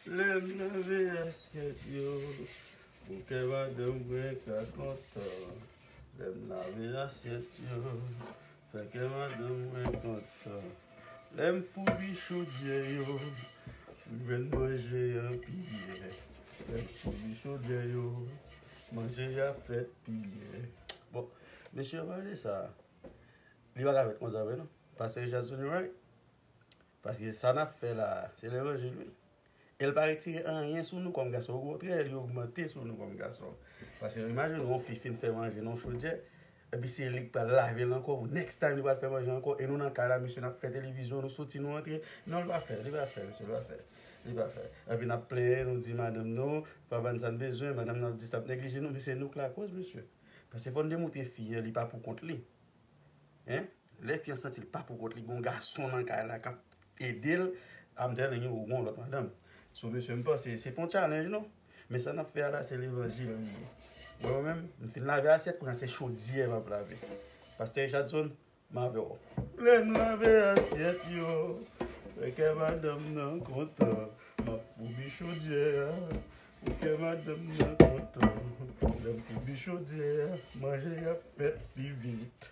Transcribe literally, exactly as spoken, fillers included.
Lè m lave asyèt yo, pou kè madanm mwen ka kontan. Lè m lave asyèt yo, fè kè madanm mwen kontan. Lè m foubi chodyè yo, m jwenn manje an pi byen. Lè m foubi chodyè yo, manje a fèt pi byen. Bon, mesye, pale sa. Li pa ka fèt konsa vre non. Pastè Richardson, you right? Paske sa n ap fè la, se levanjil, wi. E l pa retire anyen sou nou kòm gason. Okontrè, li ogmante sou nou kòm gason. Paske imajine w, yon fi fin fè manje nan yon chodyè, epi se li k pral lave l ankò, pou next time li pral fè manje ankò, e nou nan kay la, mesye, n ap fè televizyon, nou soti, nou antre. Non, li pa fè, li pa fè, mesye, li pa fè. Li pa fè. Epi n ap plenyen, nou di madanm nou, pa ban sa n bezwen, madanm nou ap di sa ap neglije nou, men se nou k lakòz, mesye. Paske fò n demontre fi an, li pa pou kont li. Hein? Lè fi an santi l pa pou kont li, gon gason nan kay la k ap ede l, I'm telling you, ou gon lòt madanm. So, mesye, m panse se pa yon challenge, non. Men sa n ap fè a la, se levanjil li ye. Mwen menm, m fin lave asyèt, kounye a se chodyè m ap lave. Pastè Richardson, m avè w. Lè m lave asyèt yo, fè kè madanm nan kontan. M ap foubi chodyè a, pou kè madanm nan kontan. Lè m foubi chodyè a, manje a fèt pi vit.